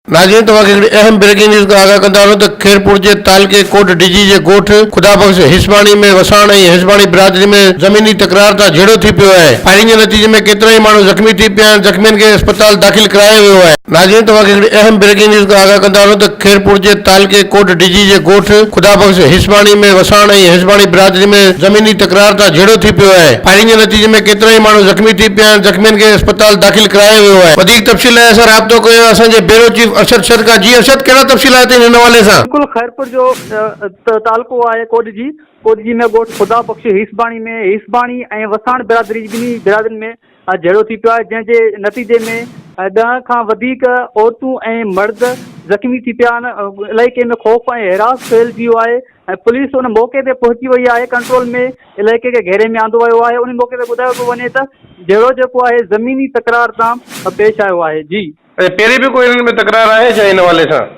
ناظرين توهان کي هڪڙي اهم بريڪنگ نيوز کان آگاهه ڪندا هلون ته خيرپور جي تعلقي ڪوٽ ڊيجي جي ڳوٺ خدا بخش هيسباڻي ۾ وساڻ ۽ هيسباڻي برادري ۾ زميني تڪرار تان جهيڙو ٿي پيو آهي فائرنگ جي نتيجي ۾ ڪيترائي ماڻهو زخمي ٿي پيا آهن زخمين کي اسپتال داخل ڪرايو ويو آهي. ناظرين توهان کي هڪڙي اهم بريڪنگ نيوز کان آگاهه ڪندا هلون ته خيرپور جي تعلقي ڪوٽ ڊيجي جي ڳوٺ خدا بخش هيسباڻي ۾ وساڻ ۽ هيسباڻي برادري ۾ زميني تڪرار تان جهيڙو ٿي پيو آهي فائرنگ جي نتيجي ۾ ڪيترائي ماڻهو زخمي ٿي پيا آهن زخمين کي اسپتال داخل ڪرايو ويو آهي وڌيڪ تفصيل لاء اسان رابطو ڪيو آهي اسان جي بيورو چيف ارشد شر کان جي ارشد ڪهڙا تفصيلات آهن هن حوالي سان. بلڪل خيرپور جو تعلقو آهي ڪوڏجي ڪوڏجي ۾ ڳوٺ خدا بخش هيسباڻي ۾ هيسباڻي ۽ وساڻ برادري جي ٻنهي برادرين ۾ جهيڙو ٿي پيو آهي جنهن جي نتيجي ۾ ڏهه کان وڌيڪ عورتون ۽ مرد زخمي ٿي پيا آهن علائقي ۾ خوف ۽ هراس ڦهلجي ويو آهي ۽ پوليس ان موقعي تي پهچي وئي آهي ڪنٽرول ۾ علائقي کي گهيري ۾ آندو ويو آهي ان موقعي تي ٻڌايو پيو وڃي ته جهيڙو جيڪو آهي زميني تڪرار تان پيش آيو آهي جي. اچا پهرين به ڪو انهن ۾ تڪرار آهي ڇا ان حوالي سان؟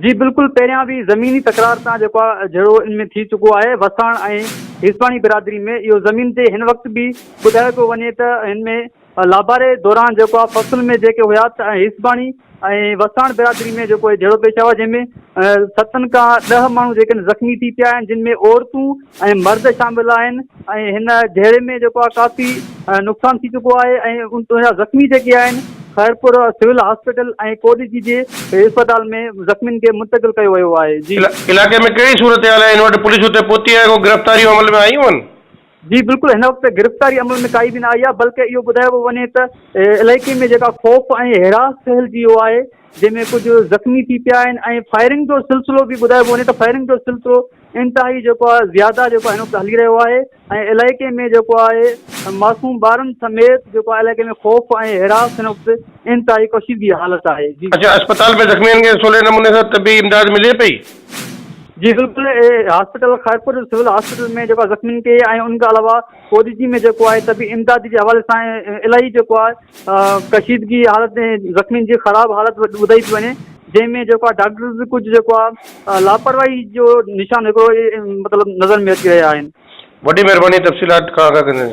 جي بلڪل پهريان به زميني تڪرار تان جيڪو آهي جهيڙو ان ۾ ٿي چڪو آهي وساڻ ۽ هيسباڻي برادري ۾ اهو زمين تي هن وقت به ٻڌايو پيو وڃي ته هن ۾ لاباري دوران جيڪو آهي فصل ۾ جيڪي هيا ته هيسباڻي ۽ وساڻ برادري ۾ جيڪو جهيڙو پيش آيو آهي جنهن ۾ ستن کان ڏهه ماڻهو جيڪي آهن زخمي ٿي پيا آهن جن ۾ عورتون ۽ مرد شامل آهن ۽ هن جهيڙي ۾ جيڪو آهي ڪافي نقصان ٿي چڪو آهي ۽ ان جا زخمي جيڪي آهن خيرپور سول هاسپيٽل ۽ ڪوڏجي جي اسپتال ۾ زخمين کي منتقل ڪيو ويو آهي جي. علائقي ۾ ڪهڙي صورتحال آهي هن وقت پوليس اتي پهتي آهي ڪو گرفتاريون عمل ۾ آيون آهن؟ جي بلڪل هن وقت گرفتاري عمل ۾ ڪائي به نه آئي آهي بلڪه اهو ٻڌايو پيو وڃي ته علائقي ۾ جيڪا خوف ۽ هراس ڦهلجي ويو آهي جنهن ۾ ڪجهه زخمي ٿي پيا آهن ۽ فائرنگ جو سلسلو به ٻڌايو پيو وڃي ته فائرنگ جو سلسلو انتهائي جيڪو آهي زياده جيڪو آهي هن وقت هلي رهيو آهي ۽ علائقي ۾ جيڪو آهي معصوم ٻارن سميت جيڪو آهي علائقي ۾ خوف ۽ هراس هن وقت انتهائي ڪشيدگي حالت آهي جي. اڇا اسپتال ۾ زخمين کي سولي نموني سان طبي امداد ملي پئي؟ جي بلڪل هاسپيٽل خيرپور سول هاسپيٽل ۾ جيڪو آهي زخمين کي ۽ ان کان علاوه ڪوڏجي ۾ جيڪو آهي طبي امداد جي حوالي سان الائي جيڪو آهي ڪشيدگي حالت ۾ زخمين جي خراب حالت ٻڌائي پئي وڃي جنهن ۾ جيڪو آهي ڊاڪٽرز به ڪجهه جيڪو آهي لاپرواهي جو نشان هڪڙو مطلب نظر ۾ اچي رهيا آهن. وڏي مهرباني تفصيلات کان آگاهه ڪندي.